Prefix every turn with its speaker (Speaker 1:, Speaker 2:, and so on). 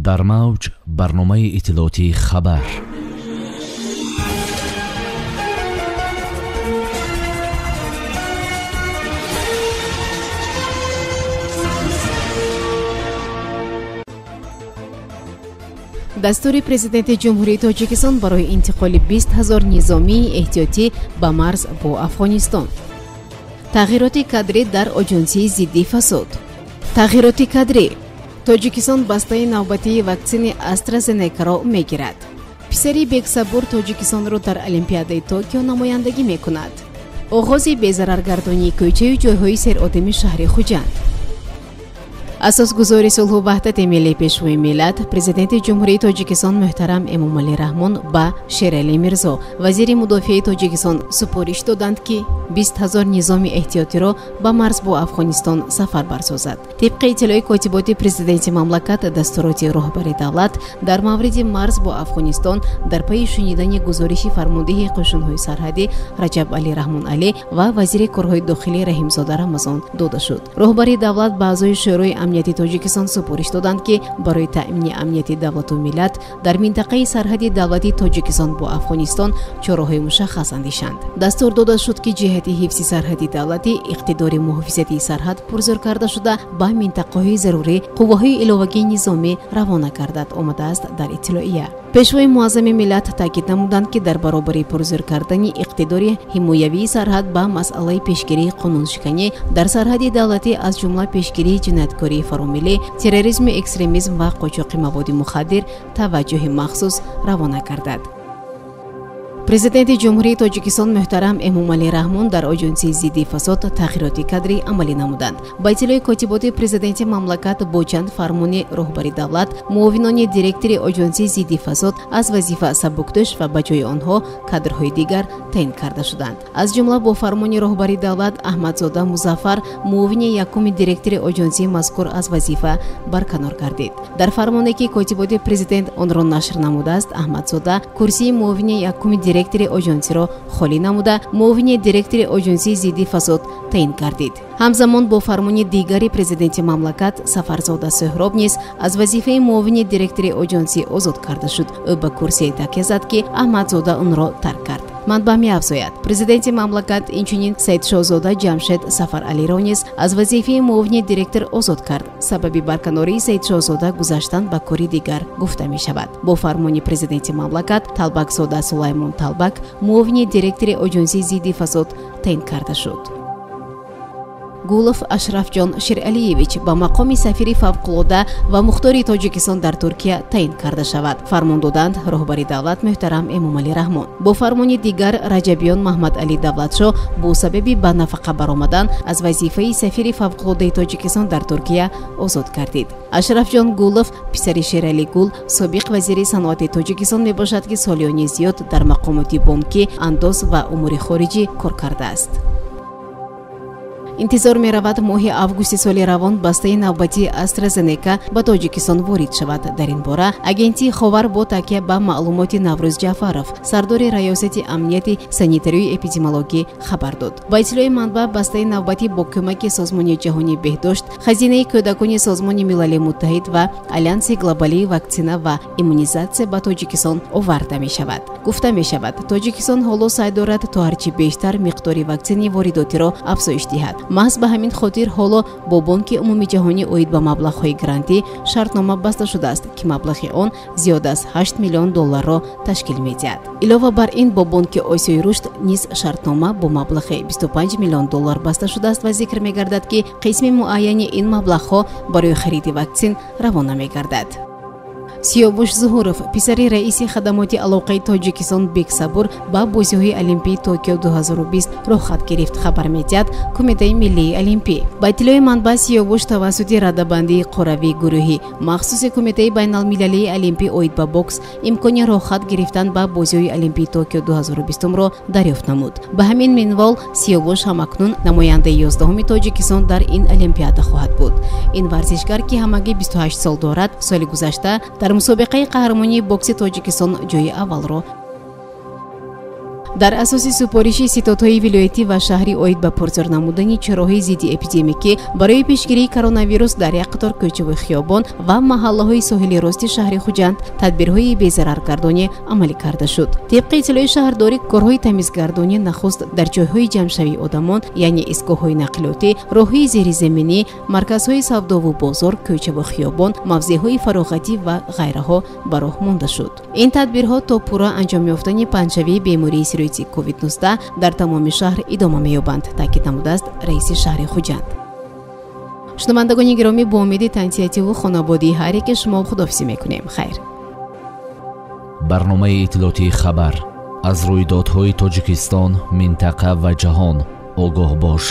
Speaker 1: Дар мавҷ барномаи иттилоотии хабар.
Speaker 2: Дастури президенти Ҷумҳурии Тоҷикистон барои интиқоли 20 000 низомии эҳтиётӣ ба марз бо Афғонистон. Тағйироти кадрӣ дар Оҷонсии зидди фасод. Тағйироти кадрӣ. Тоҷикистон бастаи навбатии ваксини AstraZeneca-ро мегирад. Писари Бексабур Тоҷикистонро дар Олимпиадаи Токио намояндагӣ мекунад. Оғози безараргардонии кӯчаю ҷойҳои серодами шаҳри Хуҷанд. Асосгузори сулҳу ваҳдати миллӣ, Пешвои миллат, Президенти Ҷумҳурии Тоҷикистон муҳтарам Эмомалӣ Раҳмон ба Шералӣ Мирзо, вазири мудофиаи Тоҷикистон, супориш доданд, ки 20 000 низоми эҳтиётиро ба марз бо Афғонистон сафар барсозад. Тибқи иттилои котиботи президенти мамлакат, дастуроти роҳбари давлат дар мавриди марз бо Афғонистон дар пайи шунидани гузориши фармондеҳи қӯшунҳои сарҳадӣ Раҷабалӣ Раҳмоналӣ ва вазири корҳои дохилӣ Раҳимзода Рамазон дода шуд. Роҳбари давлат ба аъзои Шӯрои амнияти Тоҷикистон супориш доданд, ки барои таъмини амнияти давлату миллат дар минтақаи сарҳади давлати Тоҷикистон бо Афғонистон чораҳои мушаххас андешанд. Дастур дода шуд, ки ҷиҳати ҳифзи сарҳади давлатӣ иқтидори муҳофизати сарҳад пурзӯр карда шуда, ба минтақаҳои зарурӣ қувваҳои иловагии низомӣ равона гардад, омадааст дар иттилоия. Пешвои муаззами миллат таъкид намуданд, ки дар баробари пурзӯр кардани иқтидори ҳимоявии сарҳад ба масъалаи пешгирии қонуншиканӣ дар сарҳади давлатӣ, аз ҷумла пешгирии ҷинояткории фаромиллӣ, терроризму экстремизм ва қочоқи маводи мухаддир таваҷҷӯҳи махсус равона гардад. Президенти Ҷумҳурии Тоҷикистон муҳтарам Эмомалӣ Раҳмон дар Оҷонсии зидди фасод тағйироти кадрӣ амалӣ намуданд. Ба иттилои котиботи президенти мамлакат, бо чанд фармони роҳбари давлат муовинони директори Оҷонсии зидди фасод аз вазифа сабукдӯш ва ба ҷои онҳо кадрҳои дигар таъин карда шуданд. Аз ҷумла бо фармони роҳбари давлат Аҳмадзода Музаффар, муовини якуми директори оҷонсии мазкур, аз вазифа барканор гардид. Дар фармоне, ки котиботи президент онро нашр намудааст, Аҳмадзода курсии муовини якуми директори оҷонсиро холӣ намуда, муовини директори оҷонсии зидди фасод таъин гардид. Ҳамзамон бо фармони дигари президенти мамлакат Сафарзода Суҳроб низ аз вазифаи муовини директори оҷонсӣ озод карда шуд. Ӯ ба курсие такя зад, ки Аҳмадзода онро тарк кард. Манбаъ меафзояд, президенти мамлакат инчунин Саидшоҳзода Ҷамшед Сафаралиро низ аз вазифаи муовини директор озод кард. Сабаби барканории Саидшоҳзода гузаштан ба кори дигар гуфта мешавад. Бо фармони президенти мамлакат Талбакзода Сулаймон Талбак муовини директори оҷонсии зидди фасод таъин карда шуд. Гулов Ашрафҷон Шералиевич ба мақоми сафири фавқулода ва мухтори Тоҷикистон дар Туркия таъин карда шавад, фармон доданд роҳбари давлат муҳтарам Эмомалӣ Раҳмон. Бо фармони дигар Раҷабиён Маҳмадалӣ Давлатшоҳ бо сабаби ба нафақа баромадан аз вазифаи сафири фавқулодаи Тоҷикистон дар Туркия озод гардид. Ашрафҷон Гулов писари Шералӣ Гул, собиқ вазири саноати Тоҷикистон мебошад, ки солиёни зиёд дар мақомоти бонкӣ, андоз ва умури хориҷӣ кор кардааст. Интизор меравад, моҳи августи соли равон бастаи навбатии AstraZeneca ба Тоҷикистон ворид шавад. Дар ин бора агентии Ховар бо такя ба маълумоти Наврӯз Ҷаъфаров, сардори Раёсати амнияти санитарию эпидемиологӣ, хабар дод. Ба иттилои манбаъ, бастаи навбатӣ бо кӯмаки Созмони ҷаҳонии беҳдошт, Хазинаи кӯдакони Созмони Милали Муттаҳид ва Алянси глобалии ваксина ва иммунизатсия ба Тоҷикистон оварда мешавад. Гуфта мешавад, Тоҷикистон ҳоло саъй дорад, то ҳарчи бештар миқдори ваксини воридотиро афзоиш диҳад. Маҳз ба ҳамин хотир ҳоло бо Бонки Умумиҷаҳонӣ оид ба маблағҳои грантӣ шартнома баста шудааст, ки маблағи он зиёд аз 8 миллион долларро ташкил медиҳад. Илова бар ин, бо Бонки Осиёи рушд низ шартнома бо маблағи 25 миллион доллар баста шудааст ва зикр мегардад, ки қисми муайяни ин маблағҳо барои хариди ваксин равона мегардад. Сиёвуш Зуҳуров, писари раиси хадамоти алоқаи Тоҷикистон Бексабур, ба бозиҳои Олимпии Токио 2020 роҳхат гирифт, хабар медиҳад Кумитаи миллии олимпӣ. Ба иттилои манбаъ, Сиёвуш тавассути радабандии қуравии гурӯҳӣ махсуси Кумитаи байналмилалии олимпӣ оид ба бокс имкони роҳхат гирифтан ба бозиҳои Олимпии Токио 2020-ро дарёфт намуд. Ба ҳамин минвол Сиёвуш ҳамакнун намояндаи 11-уми Тоҷикистон дар ин олимпиада хоҳад буд. Ин варзишгар, ки ҳамагӣ 28 сол дорад, соли гузашта дар мусобиқаи қаҳрамонии бокси Тоҷикистон ҷои аввалро Дар асоси супориши ситодҳои вилоятӣ ва шаҳрӣ оид ба пурзӯр намудани чораҳои зидди эпидемикӣ барои пешгирии коронавирус дар як қатор кӯчаву хиёбон ва маҳаллаҳои соҳили рости шаҳри Хуҷанд тадбирҳои безараргардонӣ амалӣ карда шуд. Тибқи иттилои шаҳрдорӣ, корҳои тамизгардонӣ нахуст дар ҷойҳои ҷамъшавии одамон, яъне истгоҳҳои нақлиётӣ, роҳҳои зеризаминӣ, марказҳои савдову бозор, кӯчаву хиёбон, мавзеъҳои фароғатӣ ва ғайраҳо ба роҳ монда шуд. Ин тадбирҳо то пурра анҷом ёфтани паҳншавии бемории сирояти COVID-19 дар тамоми шаҳр идома меёбанд, таъкид намудааст раиси шаҳри Хуҷанд. Шунавандагони гиромӣ, бо умеди тансиҳативу хонободии ҳар яке шумо худоҳофизӣ мекунем. Хайр.
Speaker 1: Барномаи иттилоотии «Хабар». Аз рӯйдодҳои Тоҷикистон, минтақа ва ҷаҳон огоҳ бош.